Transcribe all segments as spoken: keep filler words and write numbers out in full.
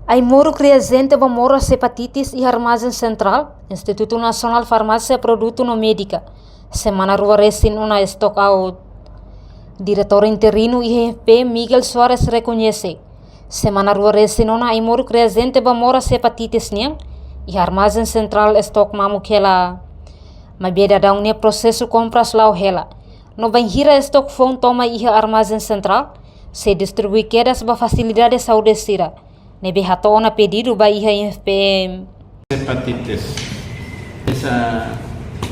Ai-moruk reajente ba moras hepatitis iha Armazén Sentrál, Institutu Nasionál Farmásia Produtu no Médika, semana rua resin ona stock out. Diretór interinu I F P, Miguel Soares, rekoñese, semana rua resin ona ai-moruk reajente ba moras hepatitis nian iha Armazén Sentrál stock mamuk hela. Maibé daudaun ne'e prosesu kompras la'o hela. No bainhira stock foun tomak iha Armazén Sentrál, sei distribui kedas ba fasilidade saúde sira, ne'ebé hato'o ona pedidu ba iha I F P M. Hepatitis. Esa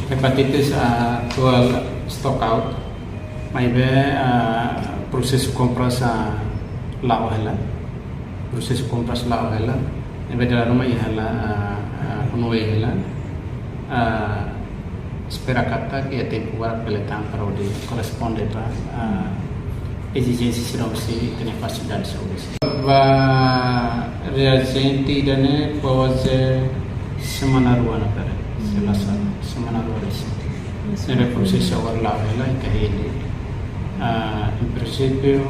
hepatitis, ah, atuál stock out. Maibé, ah, prosesu kompras, ah, la'o hela. Prosesu kompras la'o hela. Ne'ebé dala ruma iha hela, ah, ah, kontinua hela. Ah, espera katak iha tempu agora bele tan para hodi korresponde ba, ah, ezijénsia sira husi ita-nia fasilidade saúde. Ba reajente ida-ne'e kuaze semana rua ona, pera. Semana, semana rua resin. Ne'ebé prosesu agora la'o hela, ita hili. Ah, em princípio,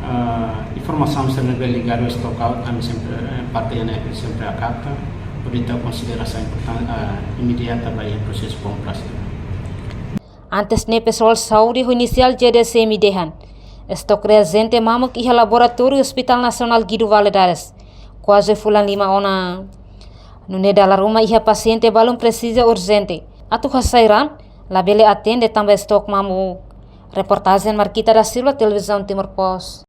ah, informasaun sira ne'ebé ligadu stock out, ami sempre, eh, parte ne'e sempre akata, hodi tau konsiderasaun importan-, ah, imediata ba iha prosesu kompras. Antes ne'e pesoál saúde ho inisiál J D C M dehan, stock reajente mamuk iha laboratóriu Hospital Nasionál Guido Valadares, kuaze fulan lima ona. Nune'e dala ruma iha pasiente balun presiza urjente. Atu hasai raan, labele atende tanba stock mamuk. Reportajen Marquita da Silva, Televizaun Timor Post.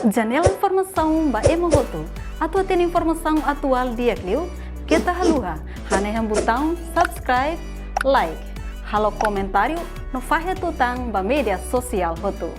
Janela informasaun ba ema hotu. Atu hatene informasaun atuál di'ak liu, keta haluha hanehan butaun subscribe, like, halo komentáriu no fahe tutan ba média sosiál hotu.